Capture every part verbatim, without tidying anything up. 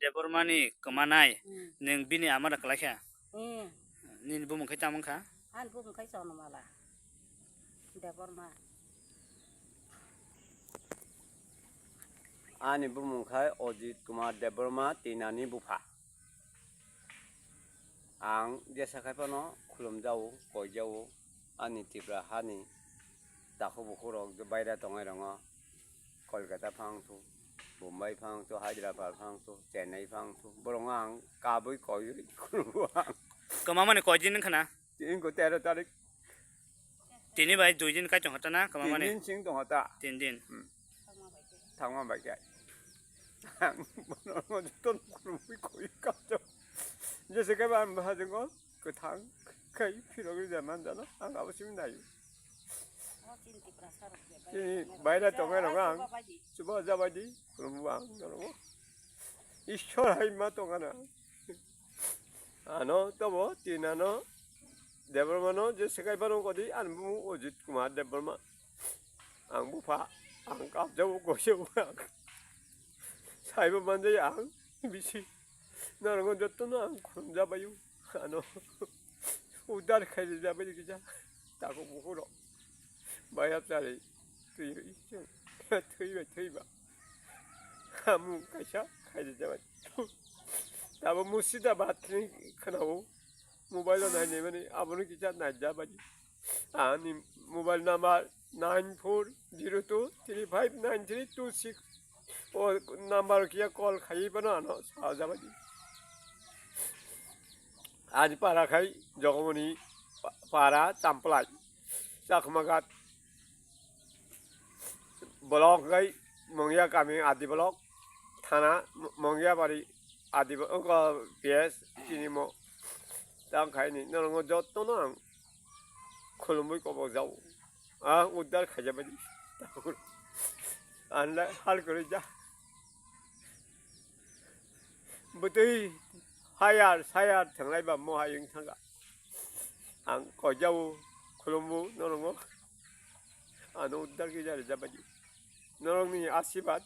Debbarmani kwmanai, hmm, nwng bini ama da kwlai kha? Hmm. Nini bumung khai tamo wngkha? Ani bumung khai Chonamala Debbarma. Ani bumung khai Ajit Kumar Debbarma, Tinani bupha. Ang jesa khai phano khulumjao, koijao, ani Tripura hani takhuk bukhuk rok je baira tongnai rongo, Kolkata phang thu, Bombay phang thu, Hyderabad phang thu, Chennai phang thu, borok ang kabui koiwi khulumo ang. Kwmamani koi din wngkha na? Tini ko tero tarik. Tini bai dui din kai tongkha ta na kwmamani? Tin din sing tongkha ta. Tin din. Hmm. Thangma bai khe. Ang bono joto khulumwi koi kap jao. Jese khe ba ang bahai jwngo kwthang khai phirogwi ja man jana ang abo simi naio. Chini baira tongnai rok ang chuba jabaidi khulumbo ang norok. Ishwar hai ma tongana. Ano tobo tin ano Debbarmano je sekai baro kodi ani bumung Ajit Kumar Debbarma. Ang bupha, ang kapjao koisao ang. Saibo manjai ang bisi. Norok jotono ang khulumjabaio. Ano udar khaijak jabai kisa. Takhuk bukhuk rok. Bayap chari twi thwibai thwiba. Amung kaisa khaijak jabai. Tabo Murshidabad ni khwnao. Mobile o nainai mani abono kisa naijak bai. Ani mobile number nine four zero two three five nine three two six. O number o kisa call khaiwi phano ano sajak bai. Ani para khai Jogomoni pa-, para Champlai, Chakmaghat block khai Mongya kami Adi block, thana Mo-, Mongya bari Adi bo-, wngkha P S chini mo. Tang khaini norokno jotono ang khulumwi kobok jao. Ang uddar khaijak bai di. Ang le hal kwrwi ja. Bwtwi hayar sayar thanglaiba mo hayung thangkha. Ang koijao khulumbo norokno. Ano uddar khe jari jabadi. Norokni asibad.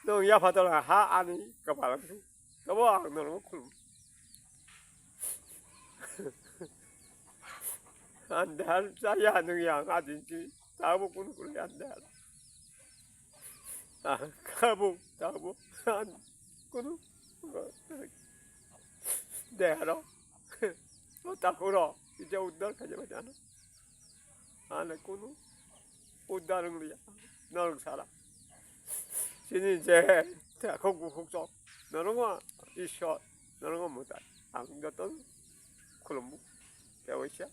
Norok yapha tola ha ani kapal ang. Tobo ang norokno khulum. Andar chaya nung yang adin chi. Tabo kun kun andar. Ah, kabo, tabo. An kunu. Deharo. O takuro. Ija uddar khaijak bai ano. Ano kunu uddar wng liya. Norok sara. Chini je takhuk bukhuk chok. Norokma Ishwar. Norokma mwtai. Ang joto khulumbu. Tewaisa.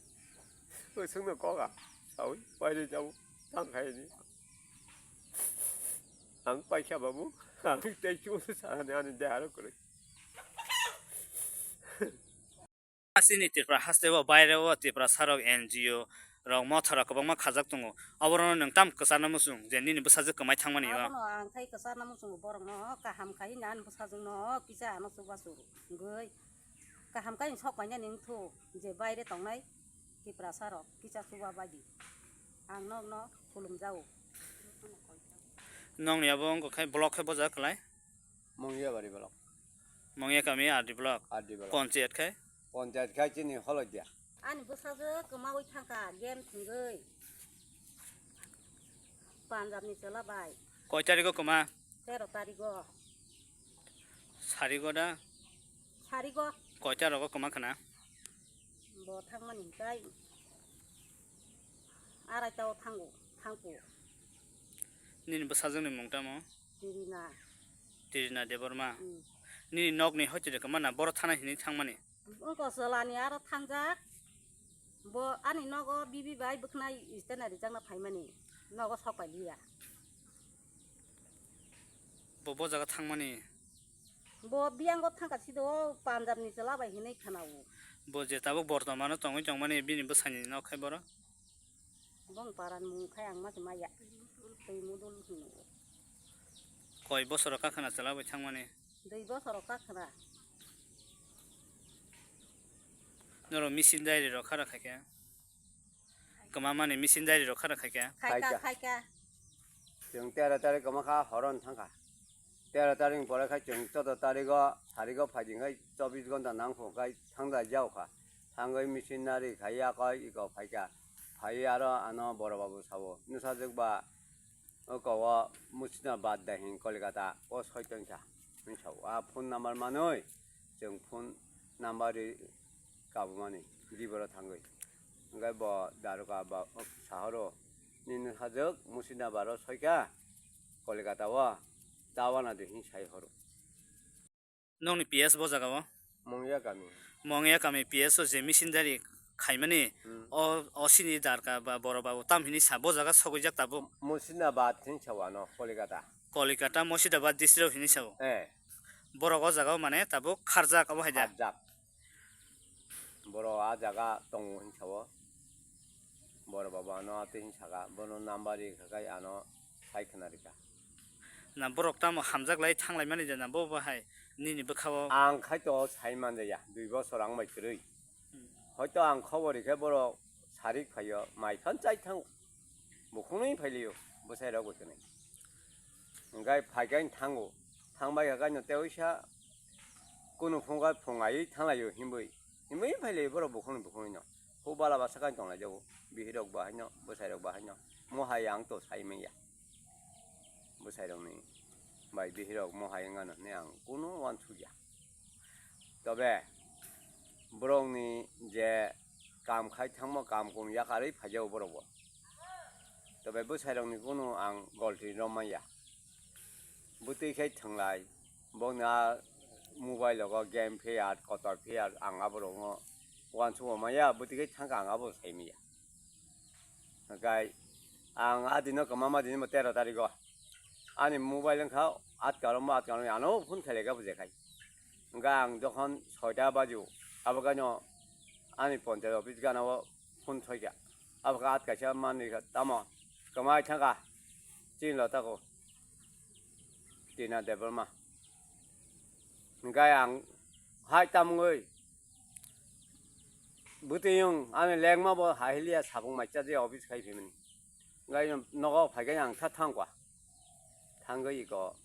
O sungno koga. Sawi. Paide jabo. Tang khaini. Ang paikha babu, ang tei chumui sanani ani deharo kwrwi. Asini Tripura haste o, baire o Tripura sarok N G O rok motha rok kwbangma khajak tongo. Oborogno nwng tam kwcharna muchung je nini bwsajwk kwmai thangmani o? Abono ang khai kwcharna muchungo, borokno kaham khai ani bwsajwkno kisa ano chubachu wngwi kaham khai sok painani wngthu je baire tongnai. Tiprasa rok kisa chuba bai di. Ang nokno khulumjao. Nokni abo wngkha khe block khe boja kwlai? Mongyabari block. Mongya kami R D block. R D block. Ponchayat khai? Ponchayat khai chini Holodia. Ani bwsajwk kwmawi thangkha game thwngwi. Punjab ni chwla bai. Koi tarigo kwma? Tero tarigo. Sarigo da? Sarigo. Koita rogo kwma khna? Bo thangmani hinkhe araita o thango, thangko. Nini bwsajwkni mung tamo? Tirina. Tirina Debbarma. Hmm. Nini nokni hoitwi de kwma na boro thana hinwi thangmani? Wngkha chwlani aro thangjak. Bo ani nogo bibi bai bwkhnai istena rijakna phaimani. Nogo sok pai liya. Bo, bo jaga thangmani? Bo biyango thangkha sido, o Punjab ni chwla bai hinwi khna o. Bo je tabuk bortomano tongwi tongmani bini bwsani nok khai boro? Bong paran mung khai ang ma se maya. Twi mudul hino. Koi bosoro kakhna chwla bai thangmani? Dui bosoro kakhna. Norok missing diary rok khara khaikha? Kwmamani missing diary rok khara khaikha? Khaika, khaika. Khaika. Chwng tera tari kwma kha, horon thangkha. tero tarik ni pore khai chwng chwda tarigo, sarigo phaidi khai chobbish ghonta nangkho khai thangda jao kha. Thangwi missionary khai ya koi iko phaikha. Phaiwi aro ano boro babu sao, "Nwsajwk ba oko o Murshidabad da hin Kolkata o soi tongkha," hwnwi sao. A phone number manwi chwng phone number ri kabumani diboro thangwi. Hwnkhe bo daroga ba sahoro, "Nini nwsajwk Murshidabad o soikha Kolkata o, ta wana di," hwnwi sai horo. Nokni P S bo jaga o? Mongya kami. Mongya kami P S o je missionary khaimani, Hmm. o, o sini darka ba boro babu tam hini sa bo jaga sogwijak tabuk? Murshidabad hini sao ano, Kolkata. Kolkata, Murshidabad district o hini sao. Eh. Borok o jaga o mane tabuk kharjak abo hai da? Kharjak. Borok a jaga tongo hini sao. Boro babu ano atwi hini saka, bono number ri kha khai ano sai khna rikha. Na borok tamo hamjak lai thanglai mani jana bo bo hai nini bwkha o? Ang khai to sai man jaya, dui bosor ang bai kwrwi. Hmm. Hoito ang khobor rikhe borok sarik phaio, mai phan chai thango. Bukhungni phailio, bwsai rok bai kwnwi. Hwnkhe phaikai thango, thangbai kha kaino tei oisa kunu phungkha phungai thanglaio himwi. Himwi phailai borok bukhungni bukhungni no. Huk bala basa kai tonglai jago. Bihirok bahaino, bwsairok bahaino. Mohai ang to sai manya. Bwsairokni bai bihirok mohai wngano hinwi ang kunu uansukya. Tobe borokni je kam khai thangmo kam kunu yakarwi phaijago borokbo. Tobe bwsairokni kunu ang golti rom manya. Bwtwi khai thwnglai. Bokni a mobile rogo game phiya, kotor phiya, ang aborokno uansukma maya, bwtwi khai thangkha ang abo sai maya. Hwnkhe ang a dino kwmama dini bo tero tarigo ani mobile wngkha atkaro mo atkaro ano phone khailai kha bwsai khai. Hwnkhe ang jokhon soita bajo abo khaino ani panchayat office gana o phone soikha. Abo khe atkaisa manwi kha tamo kwmai thangkha chini lotako Tina Debbarma. Hwnkhe ang hai tamungwi bwtwi wng ani lengma bo hai hiliya sapung mai chaji office khai phimani. Hwnkhe nogo phaikhe ang tha thangkha. Thangwi iko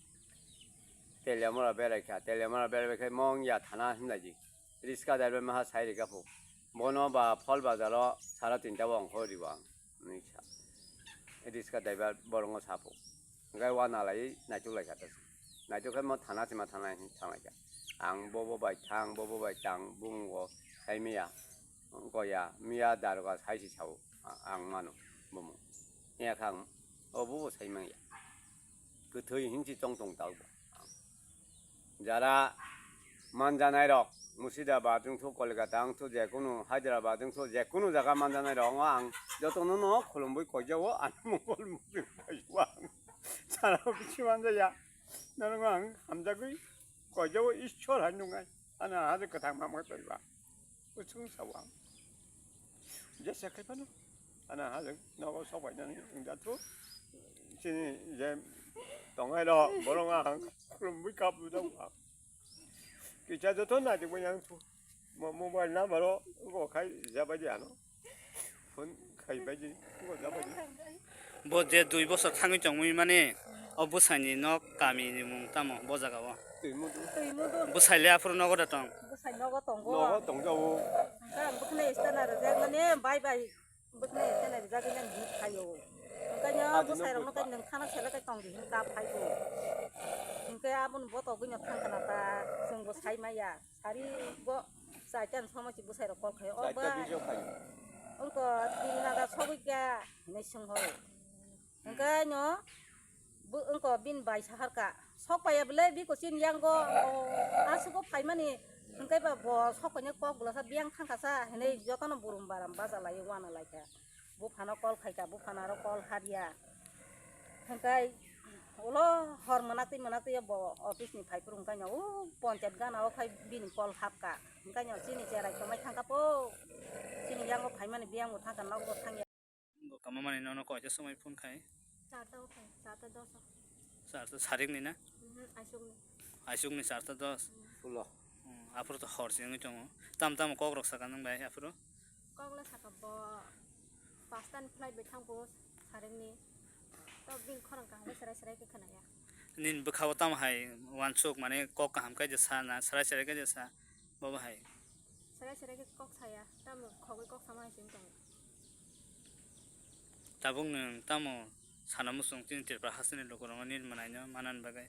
Teliamura berai kha. Teliamura berai khe mong ya thana himlai di. Riska driver maha sai rikha phu. Bono ba Phol Bazar o sara tinta bo ongkhor ribo ang. Hwnwi sa. Riska driver borongo sa phu. Hwnkhe uanalaiwi naituk lai kha ta. Naituk khe mo thana sima thana hinwi thang lai kha. Ang bobo bai thang, bobo bai thang, bumgo sai maya. Wngkha ya, miya daroga sai si sao, a-, ang mano, bumung. Iya kha ang, o bubo sai manya. Kwthwi hinsi tong tong tao bo. Jara manjanai rok, Murshidabad wngthu, Kolkata wngthu, jekunu Hyderabad wngthu, jekunu jaga manjanai rok, ang jotono no khulumwi koijao, ano mongol mukti koijao ang. Sara bisi manjaya, nono ang hamjagwi koijao, Ishwar hai nungai, ano hade kwthang mamai koiba. Kuchung sawang. Jesa khai phano. Ana hajak nogo sok bai nani wngjato. Chini je tongai rok borok ang khulumwi kap rwjak ang. Kisa joto naijak bai yang thu. Mo-, mobile number o go khai jabai di ano. Phone khai bai di go jabai di. Bo je dui bosor thangwi tongwi mani, o bwsaini nok kamini mung tamo bo jaga o? Twi mudu. Twi mudu. Bwsai le aphuru nogo da tong? Bwsai nogo tongo. Nogo tongjago. Hwnkhe ang bwkhwnai stana rwjak mani bai bai bwkhwnai stana rwjak nang hwn phaio. Hwnkhe no bwsai rokno kai nwng khana sele kai tong di hwn kap phaibo. Hwnkhe aboni botogwi no thang khna ta chwng bo sai maya. Sari bo chaita ni somoi se bwsai rok call khaio. O ba. Chaita bijo khaio. Wngkha tin hajar sogwi kha hinwi swng horo. Hwnkhe no bo wngkha bini bai sahar kha. Sok paiya bwle biko chini yango, o, aswk o phaimani hwnkhe ba bo sok paina kok bwlasa biyang thangkha sa hinwi jotono burum baram bacha lai uana lai kha. Buphano call khai kha, buphano aro call hadiya. Hwnkhe ulo hor mwnaktwi mwnaktwi bo office ni phai phuru hwnkhe no o ponchayat gana o khai bini call hap kha. Hwnkhe no chini cherai tongmai thang kha po. Chini yango phaimani biyang bo thang kha, nok bo thang ya. Bo kama mani nono koita somoi phone khai? Charta o khai, charta dos o. Charta sarik ni na? Mhm, aisuk ni. Aisuk ni charta dos? Mhm. Pulo. Hmm, aphuru to hor se wngwi tongo. Tam tamo kok rok saka nang bai aphuru? Kok le saka bo pasta ni flight bai thang bo sarik ni. To bini khorang kaham serai serai khe khwnaya. Nini bwkha o tamo hai uansuk, mane kok kaham khe je sa na, serai serai khe je sa, bo bo hai. Serai serai khe kok saya, tamo khogwi kok sama hai sini tongo. Tabuk nwng tamo sana muchung chini Tripura hasteni lukurokno nini mwnaino manani bagwi?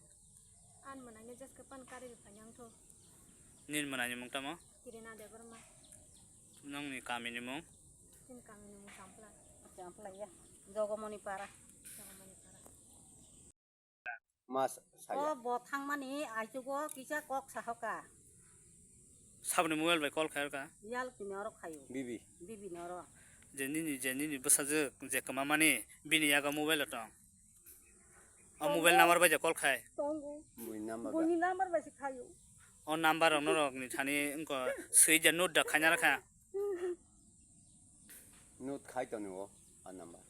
Ani mwnaino jeske pan kari rwphai nang tho. Nini mwnaini mung tamo? Kirina Debbarma. Nongni kamini mung? Chini kamini mung Champla. Champla ya. Jogomoni Para. Jogomoni Para. Mas saya. O bo thangmani aichugo kisa kok sahoka. Saboni mobile bai call khairokha? Yal kini oro khayo. Bibi. Bibi noro. Je nini, je nini bwsajwk je kwmamani bini yago mobile o tong. O mobile number bai je call khai. Tongo. Bui number ba. Buini number bai se khayo. O number rok norok ni thani wngkha swi je note da khaina rakha. Note khai tongo o number.